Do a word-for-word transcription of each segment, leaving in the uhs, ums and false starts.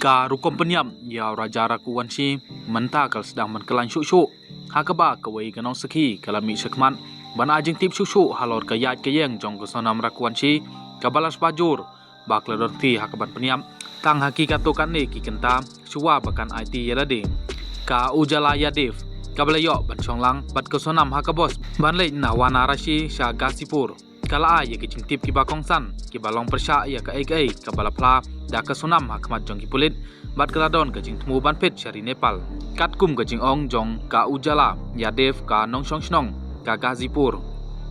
Ka rukom pynïap ïa u Raja Raghuvanshi mynta ka la sdang ban kylla shuh shuh, ha kaba kawei ka nongsakhi ka la mih shakhmat ban ai jingtip shuh shuh halor ka ïaid ka ïeng jong ka Sonam Raghuvanshi kaba la shah jur ba ka la don kti ha kaban pynïap. Tang ha ki katto katne ki kynta shuwa ba kan aiti ïa lade, ka Ujala Yadav kaba la ïoh ban shong lang bad ka Sonam ha ka bos ban leit na Varanasi sha Ghazipur, ka la ai ïa ki jingtip kiba kongsan kiba long pyrshah ïa kaei kaei kaba la phla da ka Sonam ha khmat jong ki pulit bad ka la don ka jingthmu ban phet sha ri Nepal. Katkum ka jingong jong ka Ujala Yadav, ka nongshong shnong ka Ghazipur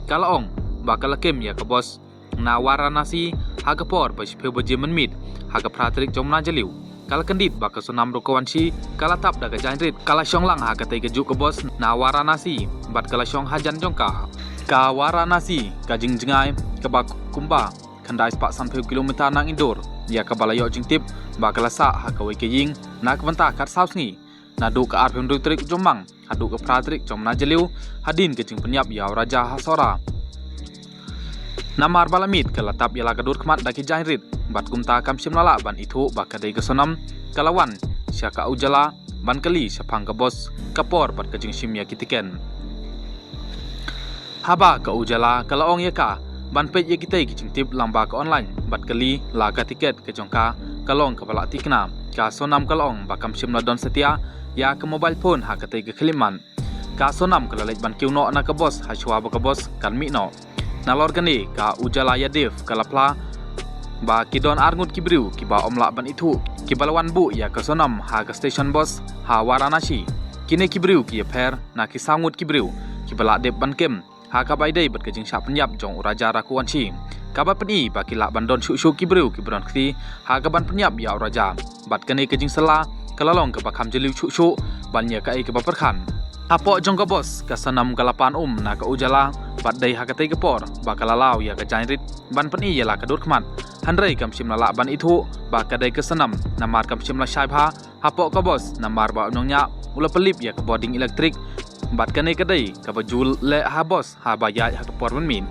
ka la ong ba ka la kem ïa ka bos na Varanasi ha ka por ba shiphew baje mynmiet ha ka phra tarik jong u bnai Jylliew. Ka la kyndit ba ka Sonam Raghuvanshi ka la tap da ka jaiñ rit, ka la shong lang ha katei kajuh ka bos na Varanasi bad ka la shong hajan jong ka. Ka Varanasi ka jingjngai kaba kumba khyndai spah sanphew kilometer na Indore, ïa kaba la ïoh jingtip ba ka la sah ha kawei ka ïing na ka bynta khatsaw sngi, naduh ka arphew hynriew tarik jong u bnai haduh ka phra tarik jong u bnai Jylliew, hadien ka jingpynïap ïa u Raja ha Sohra. Namar ba la miet ka la tap ïa la ka dur khmat da ki jaiñ rit, bad kumta kam shym la lah ban ithuh ba ka dei ka Sonam ka la wan sha ka Ujala ban kylli shaphang ka bos, ka por bad ka jingshim ïa ki tiket. Haba ka Ujala ka la ong ïa ka ban peit ïa kitei ki jingtip lyngba ka online bad kylli la ka tiket ka jong ka, ka long kaba la tikna, ka Sonam ka la ong ba kam shym la don satia ïa ka mobile phone ha katei ka khyllipmat. Ka Sonam ka la leit ban kiew noh na ka bos hashuwa ba ka bos kan mih noh. Nalor kane ka Ujala Yadav ka la phla ba ki don arngut ki briew kiba ym lah ban ithuh kiba la wan buh ïa ka Sonam ha ka station bos ha Varanasi. Kine ki briew ki ïapher na ki saw ngut ki briew kiba la dep ban kem ha kaba ïadei bad ka jingshah pynïap jong u Raja Raghuvanshi, kaba pyni ba ki lah ban don shuh shuh ki briew kiba don kti ha kaban pynïap ïa u Raja. Bad kane ka jingsylla ka la long kaba kham jylliew shuh shuh ban ïa kaei kaba pyrkhat. Hapoh jong ka bos ka Sonam ka la pan um na ka Ujala bad dei ha katei ka por ba ka la law ïa ka jaiñ rit ban pyni ïa la ka dur khmat. Hynrei kam shym la lah ban ithuh ba ka dei ka Sonam namar kam shym la shai bha hapoh ka bos namar ba u nongñiah u la pynlip ïa ka bording elektrik bad kane ka dei kaba ju leh ha bos haba ïaid ha ka por mynmiet.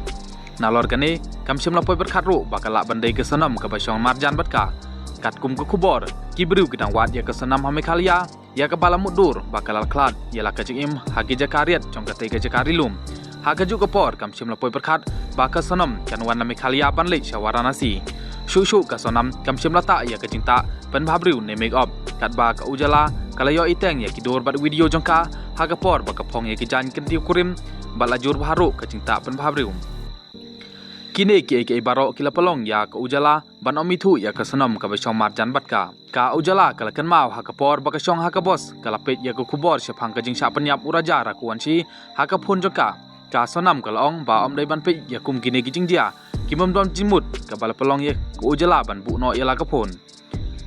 Nalor kane kam shym la poi pyrkhat ruh ba ka lah ban dei ka Sonam kaba shong marjan bad ka. Katkum ka khubor, ki briew ki dang wad ïa ka Sonam ha Meghalaya, ïa kaba la mutdur ba ka la khlad ïa la ka jingim ha ki jaka riat jong katei ka jaka ri lum. Ha kajuh ka por kam shym la poi pyrkhat ba ka Sonam kan wan na Meghalaya ban leit sha Varanasi. Shuh shuh ka Sonam kam shym la tah ïa ka jingtah pynbha briew ne make up, katba ka Ujala ka la ïoh iteng ïa ki dur bad video jong ka ha ka por ba ka phong ïa ki jaiñ kyntiew kurim bad la jur bha ruh ka jingtah pynbha briew. Kine kiei kiei baroh ki la pynlong ïa ka Ujala ban ym ithuh ïa ka Sonam kaba shong marjan bad ka. Ka Ujala ka la kynmaw ha ka por ba ka shong ha ka bos ka la peit ïa ka khubor shaphang ka jingshah pynïap u Raja Raghuvanshi ha ka phone jong ka. Ka Sonam ka la ong ba ym dei ban peit ïa kum kine ki jingjia ki bym don jingmut kaba la pynlong ïa ka Ujala ban buh noh ïa la ka phone.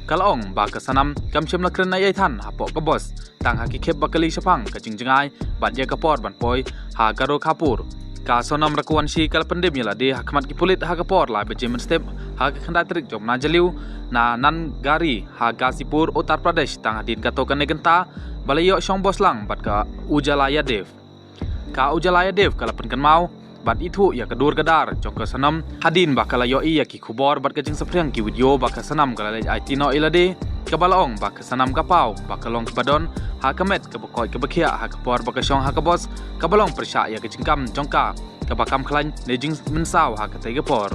Ka la ong ba ka Sonam kam shym la kren na ïai than hapoh ka bos, tang ha ki khep ba kylli shaphang ka jingjngai bad ïa ka por ban poi ha Gorakhpur. Ka Sonam Raghuvanshi ka la pyndem ïa lade ha khmat ki pulit ha ka por lai baje mynstep ha ka khyndai tarik jong u bnai Jylliew na Nangari ha Ghazipur, Uttar Pradesh, tang hadien katto katne kynta ba la ïoh shong bos lang bad ka Ujala Yadav. Ka Ujala Yadav ka la pynkynmaw bad ithuh ïa ka dur ka dar jong ka Sonam hadien ba ka la ïohi ïa ki khubor bad ka jingsaphriang ki video ba ka Sonam ka la leit aiti noh ïa lade, kaba la ong ba ka Sonam ka paw ba ka long kaba don ha ka met kaba koit kaba khiah ha ka por ba ka shong ha ka bos, kaba long pyrshah ïa ka jingkam jong ka kaba kam khlaiñ ne jingmynsaw ha katei ka por.